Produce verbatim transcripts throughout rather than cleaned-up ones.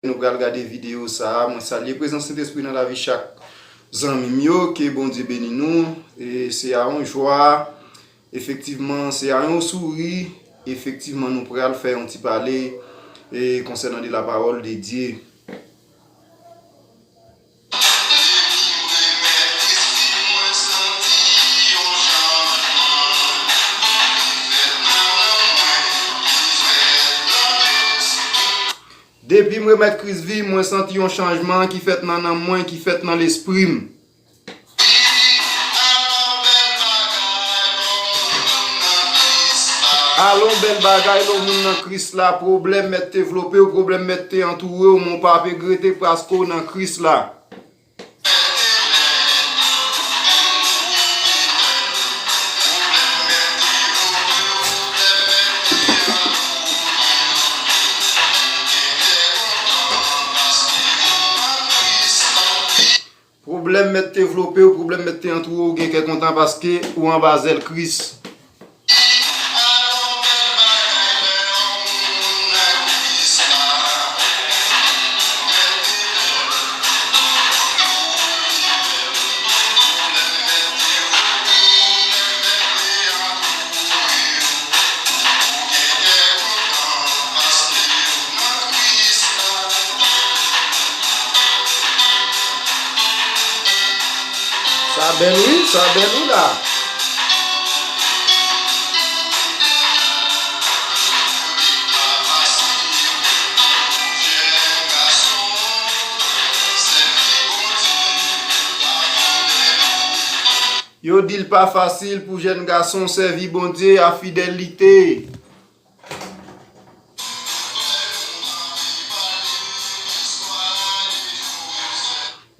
nou pral gade videyo sa a. Mwen salye prezans Sentespri nan lavi chak zanmi m yo. Ke Bondye beni nou. E se a yon jwa, efektivman, se a yon souri, efektivman, nou pral fè yon ti pale e konsènan de la parole de Dieu. Depi m remèt Kris vi m, mwen santi yon chanjman ki fèt nan nanm mwen, ki fèt nan lespri m. Alon bèl bagay lè w moun nan Kris la, pwoblèm mèt te vlope w, pwoblèm mèt te antoure w, men w p ap regrete paske w nan Kris la. Pwoblèm mèt te vlope w, pwoblèm mèt te antoure w, gen kè kontan paske ou anba zèl Kris. Sa bèl wi, sa bèl wi la. Yo di l pa fasil pou jèn gason sèvi Bondye a fidelite.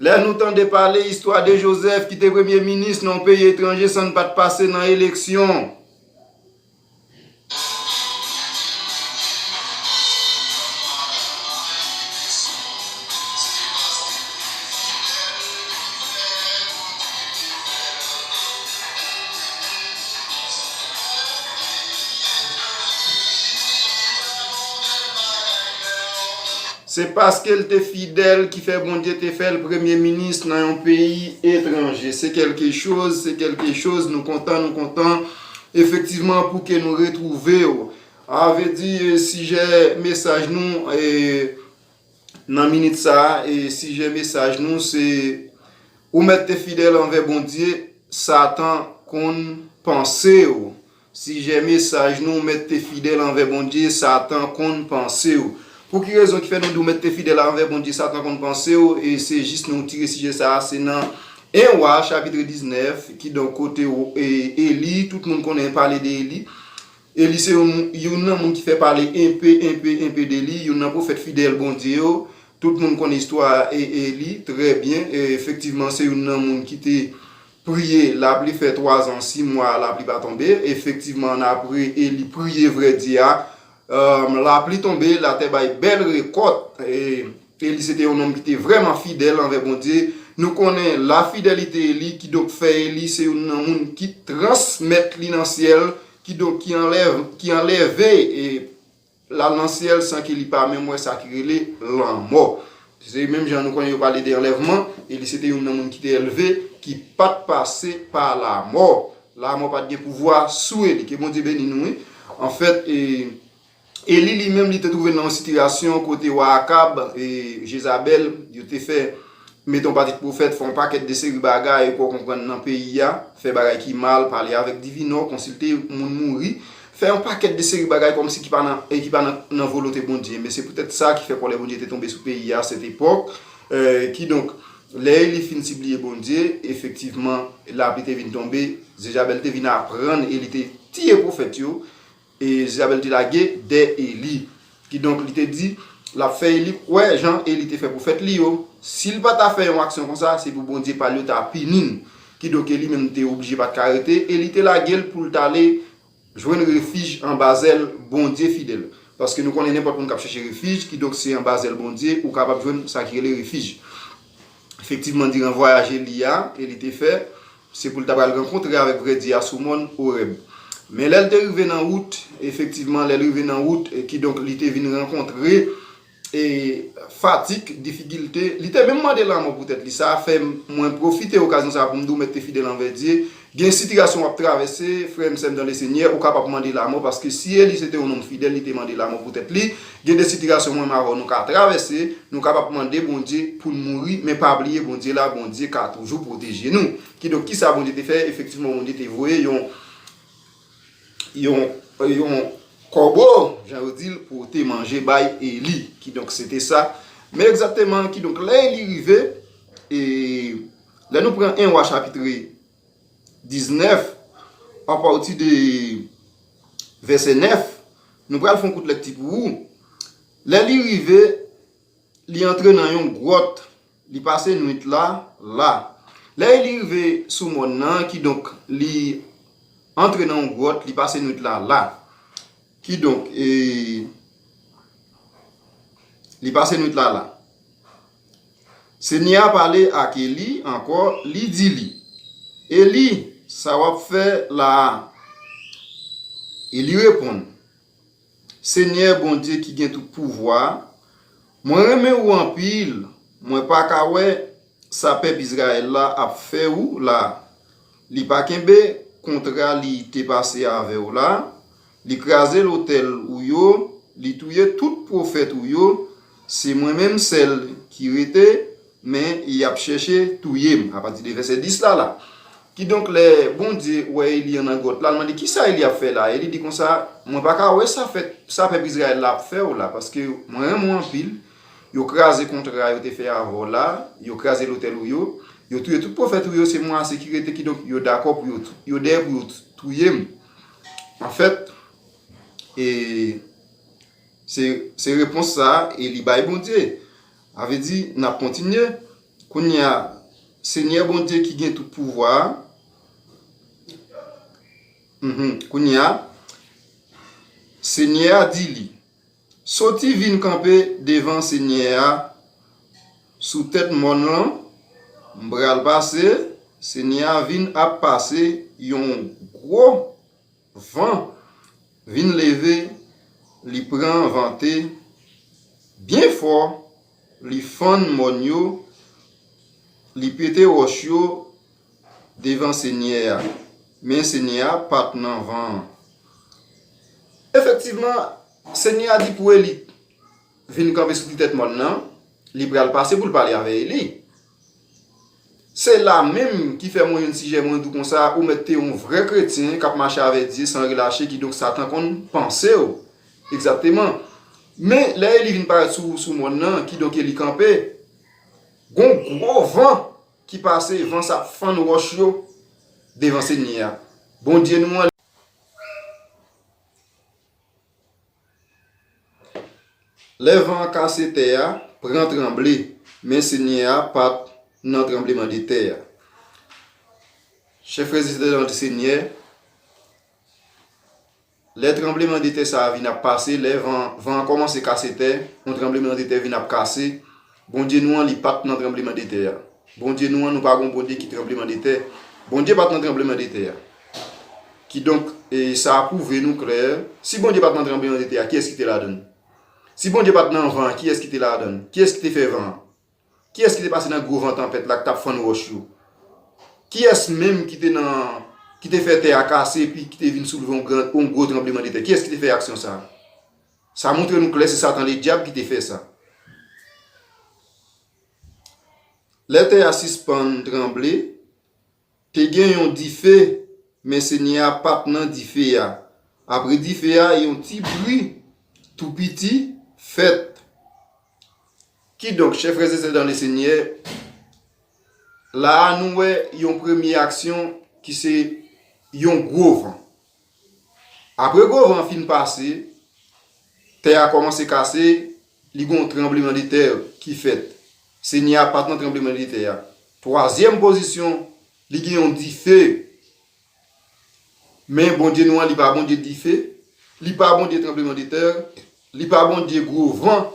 Lè nou tande pale istwa de Jozèf ki te premye minis nan yon peyi etranje san n pa t pase nan eleksyon. Se paske l te fidèl ki fè Bondye te fè l premye minis nan yon peyi etranje. Se kèlke choz, se kèlke choz, nou kontan, nou kontan, efektivman, pou ke nou retwouve w. A vle di, e, sijè mesaj nou, e, nan minit sa a, e, sijè mesaj nou, se, ou mèt te fidèl anvè Bondye, Satan konn panse w. Sijè mesaj nou, ou mèt te fidèl anvè Bondye, Satan konn panse w. Pou ki rezon ki fè nou di w mèt te fidèl anvè Bondye, Satan konn panse w? E se jis nou tire sijè sa a, se nan en Wa, chapit diznèf, kidonk kote w, e, Eli, tout moun konnen pale de Eli. Eli se youn, youn nan moun ki fè pale enpe, enpe, enpe de li, youn nan pwofèt fidèl Bondye yo. Tout moun konn istwa e, Eli trè byen. E, efektivman, se youn nan moun ki te priye lapli fè twazan, sis mwa, lapli pa tonbe. Efektivman, annapre Eli priye vrè Dye a, e, lapli tonbe, latè bay bèl rekòt. E, Eli se te yon nonm ki te vrèman fidèl anvè Bondye. Nou konnen lafidelite Eli, kidonk fè Eli se youn nan moun ki transmèt li nan syèl, kidonk ki anlèv, ki anlève, e, l al nan syèl san ke li pa menm wè sa ki rele lanmò. Se menm jan nou konnen yo pale de anlèvman, Eli se te youn nan moun ki te elve, ki pa t pase pa lamò. Lamò pa t gen pouvwa sou Eli. Ke Bondye beni nou, wi. Anfèt, e, Eli li menm, li te twouve l nan yon sitiyasyon kote wa Akab e Jezabèl, yo te fè mete yon pati pwofèt, fè yon pakèt de seri bagay, ou konprann, nan peyi a, fè bagay ki mal, pale avèk divinò, konsilte moun mouri, fè yon pakèt de seri bagay kòmsi ki pa nan, e ki pa nan, nan volonte Bondye. Men se poutèt sa ki fè kòlè Bondye te tonbe sou peyi a, sèt epòk. E, kidonk, lè Eli fin sibliye Bondye, efektivman, lapli te vin tonbe, Jezabèl te vin aprann Eli te tiye pwofèt yo, e Jezabèl te lage dèyè Eli. Kidonk, li te di, l ap fè Eli kwè jan Eli te fè pwofèt li yo. Si l pa ta fè yon aksyon konsa, se pou Bondye pa l yo ta pini l. Kidonk, Eli menm te oblije pa t ka rete, Eli te lage l pou l t ale jwenn refij anba zèl Bondye fidèl. Paske nou konnen nenpòt moun k ap chèche refij, kidonk se anba zèl Bondye ou kapab jwenn sa ki rele refij. Efektivman, diran vwayaj Eli a, Eli te fè, se pou l ta pral rankontre avèk vrè Dye a sou mòn Orèb. Men lè l te rive nan wout, efektivman, lè l rive nan wout, e kidonk li te vin rankontre e, fatig, difikilte. Li te menm mande lanmò pou tèt li. Sa fè m, mwen pwofite okazyon sa a pou m di w, mèt te fidèl anvè Dye. Gen sitiyasyon w ap travèse, frè m, sè m dan le Senyè, ou kapab mande lanmò, paske si Eli se te yon nonm fidèl, li te mande lanmò pou tèt li. Gen de sitiyasyon mwen menm avè w nou ka travèse, nou kapab mande Bondye pou n mouri, men pa bliye Bondye la, Bondye ka toujou pwoteje nou. Kidonk, kisa Bondye te fè? Efektivman, Bondye te voye yon yon, yon kòbo, jan yo di l, pou te manje bay Eli. Kidonk, se te sa. Men egzakteman, kidonk, lè Eli rive, e lè nou pran en Wa chapit diznèf, apati de vèsè nèf, nou pral fè yon kout lekti pou ou. Lè li rive, li antre nan yon gwòt, li pase nwit la la. Lè li rive sou mòn nan, kidonk, li antre nan yon gwòt, li pase nwit la la. Kidonk, e, li pase nwit la la. Senyè a pale ak Eli ankò, li di li, Eli, sa w ap fè la a? Eli reponn, Senyè Bondye ki gen tout pouvwa, mwen renmen ou anpil, mwen pa ka wè sa pèp Izrayèl la ap fè ou la. Li pa kenbe kontra li te pase avè w la, li kraze lotèl ou yo, li touye tout pwofèt ou yo, se mwen menm sèl ki rete, men y ap chèche touye m. Apati de vèsè dis la la. Kidonk, lè Bondye wè Eli an nan gwòt la, l mande, kisa Eli ap fè la? Eli di konsa, mwen pa ka wè sa fè, sa pèp Izrayèl la ap fè w la, paske mwen renmen w anpil. Yo kraze kontra yo te fè avè w la, yo kraze lotèl ou yo, yo touye tout pwofèt ou yo, se mwen ase ki rete, kidonk yo dakò pou yo tou-, yo dèyè pou yo tou-, touye m. Anfèt, e se, se repons sa a Eli bay Bondye. A vle di, n ap kontinye. Kounye a, Senyè Bondye ki gen tout pouvwa a, mhm, kounye a, Senyè a di li, soti vin kanpe devan Senyè a sou tèt mòn lan, m pral pase, Senyè a vin ap pase yon gwo van vin leve, li pran vante byen fò, li fann mòn yo, li pete wòch yo devan Senyè a. Men Senyè a pa t nan van an. Efektivman, Senyè a di pou Eli vin kanpe sou ti tèt mòn nan, li pral pase pou l pale avè Eli. Se la menm ki fè mwen jwenn sijè mwen di w konsa, ou mèt te yon vrè kretyen k ap mache avè Dye san relache, kidonk Satan konn panse w. Egzakteman. Men, lè Eli vin parèt sou, sou mòn nan, kidonk Eli kanpe, gon gwo van ki pase, van sa ap fann wòch yo devan Senyè a. Bondye nou an, Lè van an kase tè a, pran tranble, men Senyè a pa t nan tranbleman de tè a. Chè frè e sè nan Senyè, lè tranbleman de tè sa a vin ap pase, lè van, van an kòmanse kase tè, yon tranbleman de tè vin ap kase, Bondye nou an, li pa t nan tranbleman de tè a. Bondye nou an, nou pa gon Bondye ki tranbleman de tè. Bondye pa t nan tranbleman de tè a. Kidonk, e, sa a pwouve nou klè, si Bondye pa t nan tranbleman de tè a, kiyès ki te ladan l? Si Bondye pa t nan van an, kiyès ki te ladan l? Kiyès ki te fè van an? Kiyès ki te pase nan gwo van tanpèt la k t ap fann wòch yo? Kiyès menm ki te nan, ki te fè tè a kase epi ki te vin soulve yon gran, yon gwo tranbleman de tè? Kiyès ki te fè aksyon sa a? Sa montre nou klè se Satan Ledyab ki te fè sa. Lè tè a sispann tranble, te gen yon dife, men Senyè a pa t nan dife a. Apre dife a, yon ti bri tou piti fèt. Kidonk, chè frè e sè nan Senyè, la a nou wè yon premye aksyon ki se yon gwo van. Apre gwo van an fin pase, tè a kòmanse kase, li gen yon tranbleman de tè ki fèt. Senyè a pa t nan tranbleman de tè a. Twazyèm pozisyon, li gen yon dife. Men Bondye nou an, li pa Bondye dife, li pa Bondye tranbleman de tè, li pa Bondye gwo van.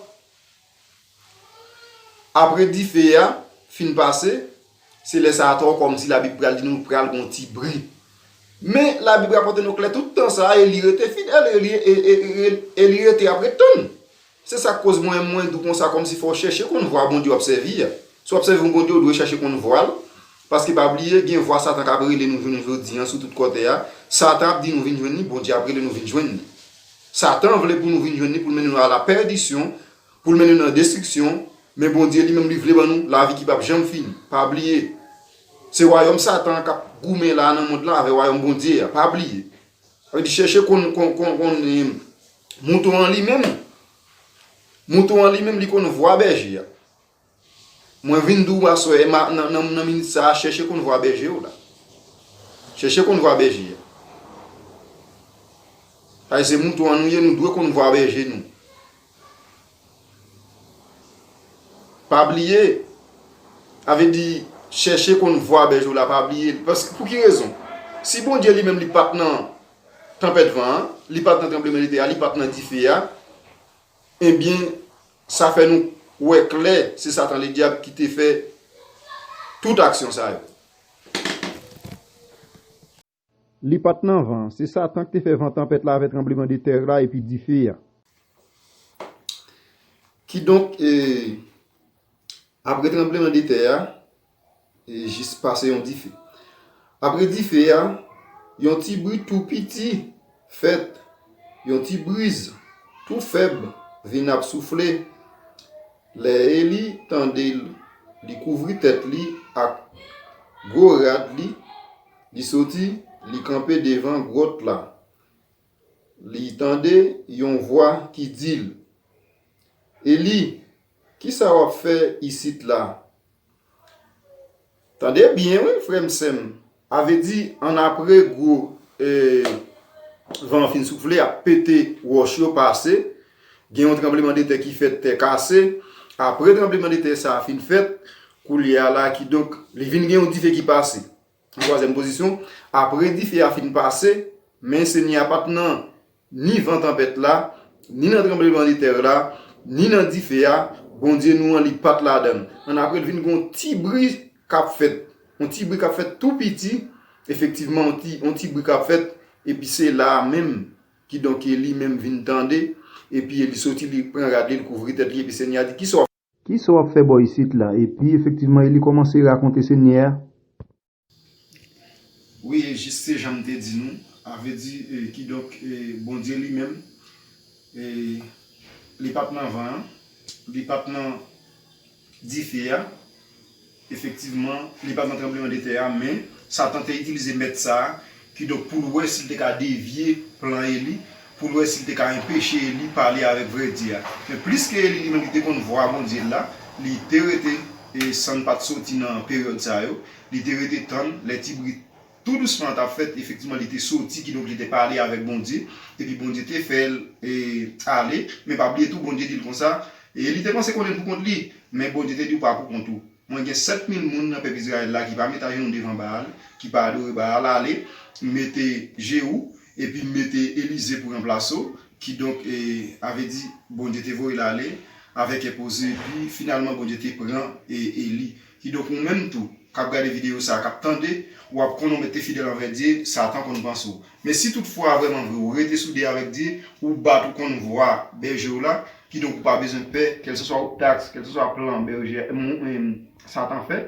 Apre dife a fin pase, se lè sa a tou kòmsi Labib pral di nou pral gon ti bri. Men Labib rapòte nou klè tout tan sa a, Eli rete fidèl, Eli, e, e, e, Eli rete ap ret tann. Se sa k koz mwen, mwen di w konsa, kòmsi fò w chèche konn vwa Bondye w ap sèvi a. Si w ap sèvi yon Bondye, w dwe chèche konn vwa l. Paske pa bliye, gen vwa Satan k ap rele nou jounen jodi a sou tout kò tè a. Satan ap di nou vin jwenn li, Bondye ap rele nou vin jwenn li. Satan vle pou nou vin jwenn li, pou l mennen nou a la pèdisyon, pou l mennen nou nan destriksyon, men Bondye li menm li vle ban nou lavi ki p ap janm fini. Pa bliye, se wayòm Satan an k ap goumen la nan mond lan avè wayòm Bondye a. Pa bliye. Sa vle di chèche konn, konn, konn, konn, eh, mouton an li menm. Mouton an li menm, li konn vwa bèje a. Mwen vin di w aswè, e ma, nan, nan, nan minit sa a, chèche konn vwa bèje w la. Chèche konn vwa bèje a. Paske se mouton an nou ye, nou dwe konn vwa bèje nou. Pa bliye, sa vle di, chèche konn vwa bèje w la, pa bliye l. Paske, pou ki rezon? Si Bondye li menm li pa t nan tanpèt van an, li pa t nan tranblemanntè a, li pa t nan dife a, ebyen, sa fè nou wè klè, se Satan Ledyab ki te fè tout aksyon sa yo. Li pa t nan van an. Se Satan ki te fè van tanpèt la avè tranblemanntè la epi dife a. Kidonk, e, apre tranblemanntè a, e jis pase yon dife. Apre dife a, yon ti bri tou piti fèt, yon ti briz tou fèb vin ap soufle. Lè Eli tande l, li kouvri tèt li ak gwo rad li, li soti, li kanpe devan gwòt la. Li tande yon vwa ki di l, "Eli, kisa w ap fè isit la?" Tande byen, wi, frè m, sè m. A vle di, ann apre gwo, e, van an fin soufle, ap pete wòch yo pase, gen yon tranblemanntè ki fèt, tè kase. Apre tranblemanntè sa a fin fèt, koulye a la, kidonk, li vin gen yon dife ki pase. An twazyèm pozisyon, apre dife a fin pase, men Senyè a pa t nan ni van tanpèt la, ni nan tranblemanntè la, ni nan dife a, Bondye nou an, li pa t ladan l. Annapre, l vin gen yon ti bri k ap fèt. Yon ti bri k ap fèt tou piti, efektivman, yon ti, yon ti bri k ap fèt, epi se la a menm, kidonk, Eli menm vin tande, epi Eli soti, li pran rad li, li kouvri tèt li, epi Senyè a di, "Kisa w ap, kisa w ap fè bò isit la?" Epi, efektivman, Eli kòmanse rakonte Senyè a. Wi, e jis se jan m te di nou, a vle di, e, kidonk, e, Bondye li menm, e, li pa t nan van an, li pa t nan dife a, efektivman, li pa t nan tranblemanntè a, men Satan te itilize mèt sa a, kidonk pou l wè si l te ka devye plan Eli, pou l wè si l te ka enpeche Eli pale avèk vrè Dye a. Men pliske Eli li menm li te konn vwa Bondye l la, li te rete, e, san l pa t soti nan peryòd sa yo, li te rete tann lè ti bri tou dousman an t ap fèt, efektivman, li te soti, kidonk li te pale avèk Bondye, epi Bondye te fè l, e, ale, men pa bliye tou, Bondye di l konsa, e li te panse konnen l pou kont li, men Bondye te di, "Ou pa pou kont ou. Mwen gen sèt mil moun nan pèp Izrayèl la ki pa met ajenou devan Baal, ki pa adore Baal, ale, mete Jewou, epi mete Elize pou ranplase w," kidonk, e, a vle di, Bondye te voye l ale avèk kè poze, epi finalman, Bondye te pran, e, Eli. Kidonk, ou menm tou, k ap gade videyo sa a, k ap tande, w ap konnen w mèt te fidèl anvè Dye, Satan konn panse w. Men si toutfwa, vrèman vre, ou rete soude avèk Dye, ou bat, ou konn vwa bèje w la, kidonk ou pa bezwen pè, kèlseswa otak, kèlseswa plan bèje, m, m, Satan fè,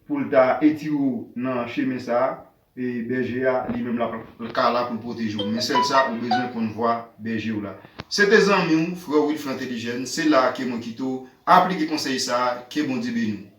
pou l ta etire w nan chemen sa a, e bèje a, li menm l ap ka la pou l pwoteje w. Men sèl sa, ou bezwen konn vwa bèje w la. Se te zanmi w, frè w Wilfran Telijèn, se la a ke mwen kite w aplike konsèy sa a, ke Bondye beni w.